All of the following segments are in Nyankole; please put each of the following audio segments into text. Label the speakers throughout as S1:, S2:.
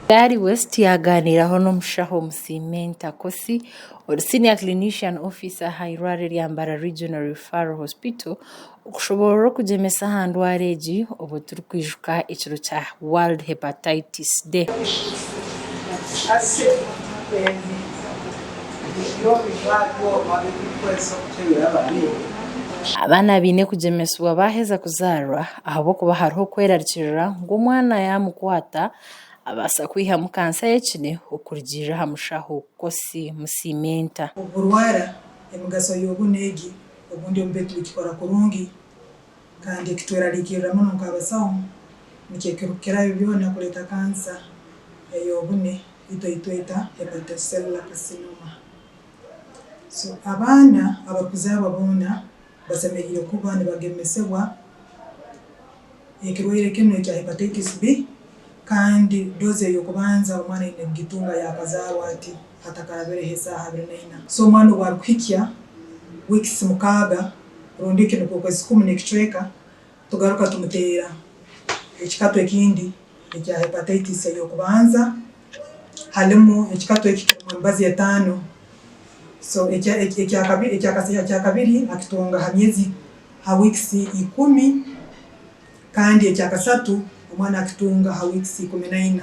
S1: Gari West yaagaaniiraho n'omushaho Musiimenta Kosi, ori Senior Clinician Officer aha irwariro erya Mbarara Regional Referral Hospital okushoboorora okugyemesa aha ndwara egi obwo turikwijuka ekiro kya World Hepatitis Day. Abaana baine kugyemesibwa baaheza kuzaarwa ahabw'okuba hariho okwerarikirira ngu omwana yaamukwata abaasa kwihamu kansa y'ekine okurugiirira aha mushaho Kosi Musiimenta.
S2: Oburwara, emigaso y'obunu egi obundi omu baitu bikikora kurungi kandi ekitwerarikirira muno nk'abasaho nikyo ekirukukirayo byona kuleeta kansa ey'obune itwe eitweta hepatocellular carcinoma. So abaana abarukuzaarwa boona basemeriire kuba nibagemesebwa ekirwaire kinu ekya hepatitis B kandi dozi ey'okubanza omwana aine kugitunga yakazaarwa ati hatakarabireho esaaha 24. So omwana obu arukuhikya weeks mukaaga rundi ki nikwo okwezi kumu n'ekicweka, tugaruka tumuteera ekikatu ekindi ekya hepatitis ey'okubanza, halimu ekikatu eki kirimu emibazi etaano, so ekyakabiri akitunga ha myezi ha weeks ikumi kandi ekyakasatu omwana akitunga ha weeks ikuminaina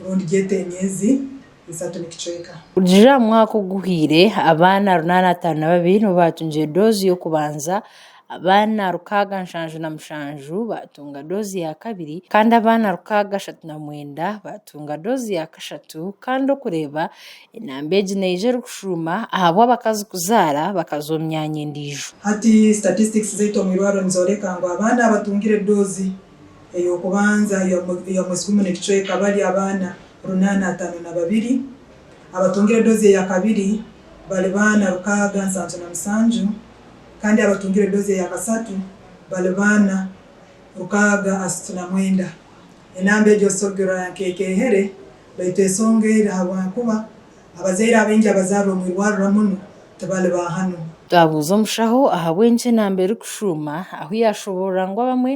S2: rundi gyete emyezi esatu n'ekicweka.
S1: Kurugiirira aha mwaka oguhweire, abaana 852 nibo baatungire doozi y'okubanza, abaana 677 baatunga doozi ya kabiri kandi abaana 639 baatunga doozi ya kashatu kandi okureeba enamba egi neija erikushuuma ahabw'abakazi kuzaara bakaza omu myanya endiijo.
S2: Hati statistics zaitu omu irwariro nizooreka ngu abaana abatungire doozi ey'okubanza ey'omwezi gumu n'ekicweka bari abaana 852, abatungire dozi eyakabiri bali baana 677 kandi abatungire dozi eyakasatu bali baana 639. Enamba egyo osobora kugirora nk'ekeehere baitu esonga eri habwokuba abazaire abaingi abazaarwa omu irwarro munu tibali ba hanu.
S1: Twabuuza omushaho ahabw'enki enamba erikushuuma ahu yaashoboorora ngu abamwe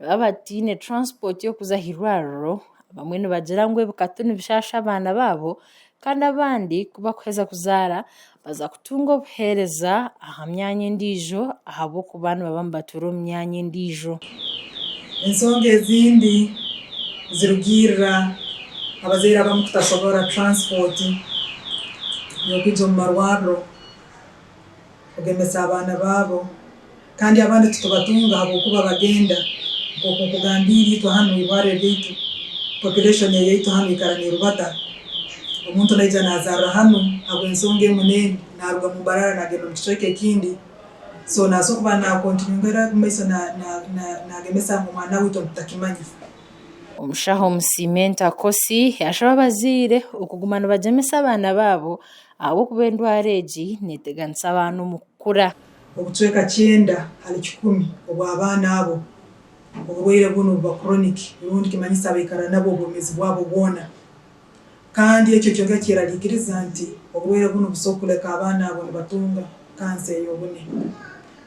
S1: nibaba bataine transport y'okuza aha irwariro, abamwe nibagira ngu ebikatu nibishaasha abaana baabo kandi abandi ku barikuheza kuzaara baza kutunga obuheereza aha myanya endiijo ahabw'okuba nibaba nibatuura omu myanya endiijo.
S2: Ensonga ezindi nizirugiirira abazaire abamu kutasobora transport y'okwija omu marwariro kugemesa abaana baabo kandi abandi titubatunga habwokuba bagenda nk'oku nkugambiire itwe hanu irwariro ryaitu population eyaitu hanu ikara nerubata omuntu naija nazarra hanu habw'ensonga emu n'endi naruga mu Mbarara nagenda omu kicweka ekindi so nasobora kuba na continuinga omu maiso nagemesa omwana we itwe nitutakimanya.
S1: Omushaho Musiimenta Kosi yashaba abazaire okuguma nibagyemesa abaana baabo ahabw'okuba endwara egi neteganisa abaana omu kukura.
S2: Obucweka kyenda hali kikumi obw'abaana abo oburwaire bunu buba chronic rundi kimanyisa baikara nabwo obwomeezi bwabo bwona. Kandi ekyo kyonka kyeraliikiriza nti oburwaire bunu busobora kuleka abaana abo nibatunga kansa ey'obune.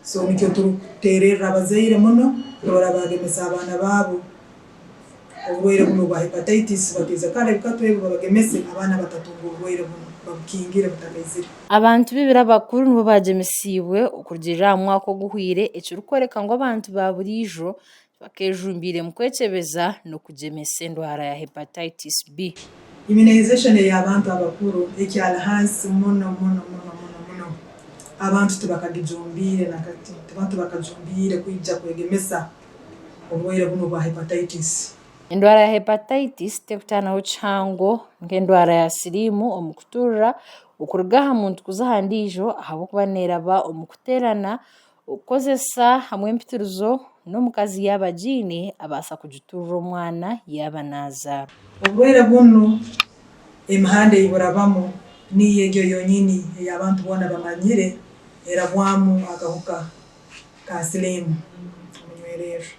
S2: So nikyo turukutererra abazaire muno kurora bagemesa abaana baabo oburwaire bunu obwa hepatitis bateeze kara ebikatu ebi babagemese abaana batatunga oburwaire bunu babukingire butakaizire.
S1: Abantu b'ebiro abakuru nibo baagyemesiibwe okurugiirira aha mwaka oguhweire ekirikworeka ngu abantu ba buriijo Bakeejumbiire mu kwekyebeza n'okugyemesa endwara ya Hepatitis B.
S2: Immunization ey'abantu abakuru ekyali hansi muno muno muno muno muno. Abantu tibakagijumbiire na kati. Abantu tibakajumbiire kwija kwegemesa oburwaire bunu obwa hepatitis.
S1: Endwara ya Hepatitis terikutaanaho kihango nk'endwara ya siriimu omu kuturira okuruga aha muntu kuza aha ndiijo ahabw'okuba neeraba omu kuteerana Okukozesa hamwe empitirizo n'omukazi yaaba agiine abaasa kugiturira omwana yaaba naazaarwa.
S2: Oburwaire bunu emihanda ei burabamu niyo egyo yonyini ei abantu boona bamanyire erabwamu akahuka ka siliimu, omunywererro.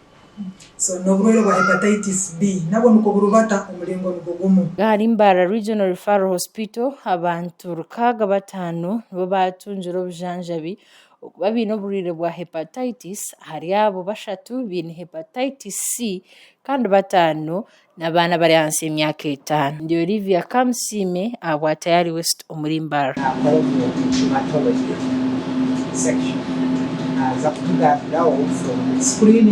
S2: So n'oburwaire bwa hepatitis B nabwo nukwo burubata omulingo nugwo gumu.
S1: Ahari Mbarara Regional Referral Hospital, abantu 65 nibo baatungire obujanjabi. okuba baine oburwaire bwa Hepatitis, ahari abo bashatu baine Hepatitis C kandi bataano n'abaana abari ahansi y'emyaka etaano. Ndi Olivia Kamusiime ahabwa Tayari West omuri Mbarara.
S3: Naakora omu Hematology section. Naaza kutugambiraho from screening.